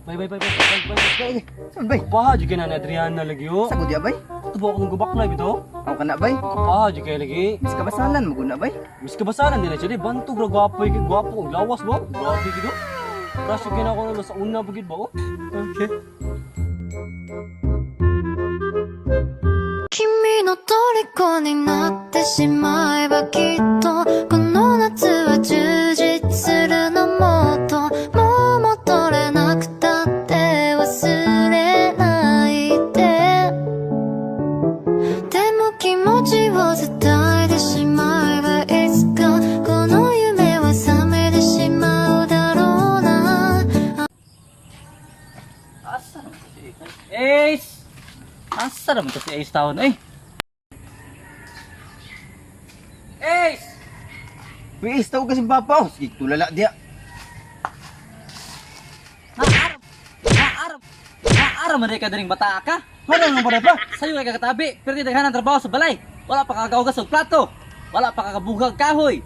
Bay, bay, bay, bay, bay, bay. Bay, saan bay? Paha, jud kay na ni Adriana lagi oh. Sa gud bay? Tubo ako ng gubak na bito. Ako kana bay. Paha, jud kay lagi. Mas kabasalan mo gud na bay. Mas kabasalan din na siya, di. Bantog ra gwapo kay gwapo og lawas ba? Grabe gid oh. Crush jud kay na ako nalo sa una pa gid ba oh. Okay. 君の虜になってしまえばきっとこの夏は充実するの。もっともう戻れなくたって忘れないで。でも気持ちを伝えてしまえば、いつかこの夢は覚めてしまうだろうな。 Asa naman to si Ace? Asa naman to si Ace taon eh? Ace! Uy, Ace, tawag kasi papa. Oh. Sige, tulala diya. Naaram! Naaram! Naaram man ka diring bata ka! Ano nang pare pa? Sayo kay kakatabi, pero di daghan ang trabaho sa balay. Wala pa kagahugas og plato. Wala pa kakabugag kahoy.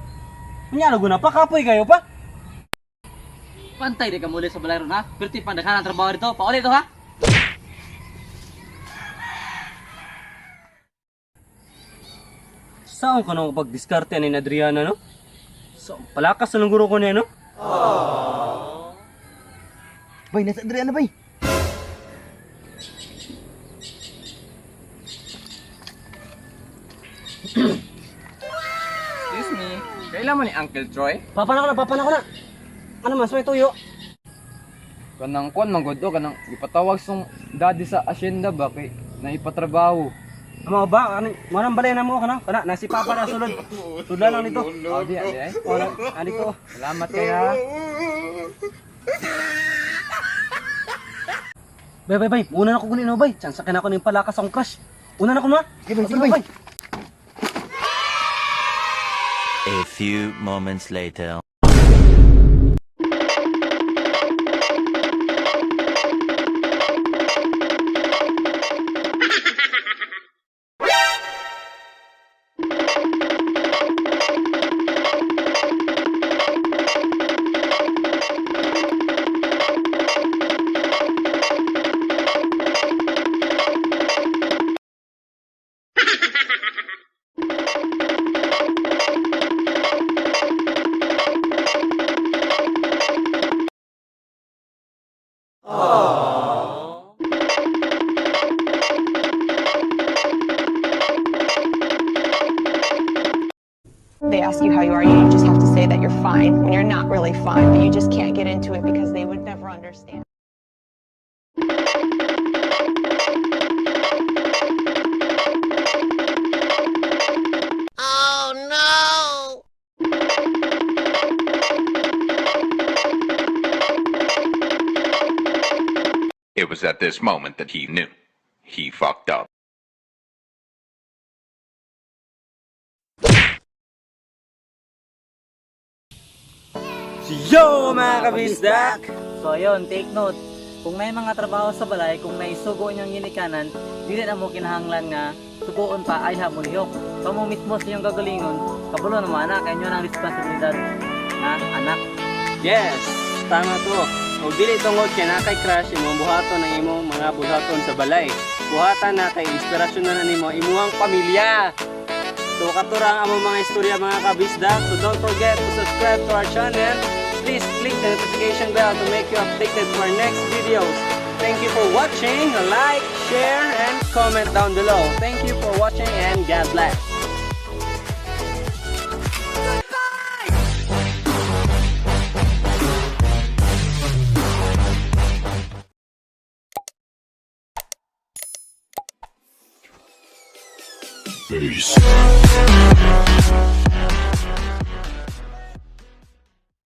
Unya na guna pa kapoy kayo pa. Pantay di ka muli sa balay ron ha. Pero di pa daghan ang trabaho dito. Pauli to ha. Saan ka nang pagdiskarte ni Adriana no? So, palakas na ng guro ko niya no? Bay, nasa Adriana bay. Excuse me, kailan mo ni Uncle Troy? Papa na ko na, papa na ko na. Ano man, may tuyo. Kanang kuan man gud o, kanang gipatawag song daddy sa asyenda ba kay naipatrabaho. Amo ba? Ano, manang balay na mo kana? Kana nasi papa na sulod. Sudlan lang nito. Oh, di ay. Wala, andito. Salamat kaya. Bay, bay, bay. Una na ko gunin, bay. Chance kina ko ning palakas akong crush. Una na ko na. Sige bay, sige bay. A few moments later. They ask you how you are, you just have to say that you're fine when you're not really fine, but you just can't get into it because they would never understand. It was at this moment that he knew. He fucked up. Yo, mga kabisdak! So ayun, take note. Kung may mga trabaho sa balay, kung naisugo inyong ginikanan, dili na mo kinahanglan nga suguon pa ay hamulihok. Kamo mismo sa inyong kagalingon, kabalo na mo anak, kay inyo ang responsibilidad na anak. Yes, tama to. O dili tungod kay na kay crush imong buhaton ang imong mga buhaton sa balay. Buhatan na kay inspirasyon na nimo imuhang pamilya. So kato ra ang among mga istorya, mga kabisdak. So don't forget to subscribe to our channel. Please click the notification bell to make you updated for our next videos. Thank you for watching. Like, share, and comment down below. Thank you for watching and God bless. Peace.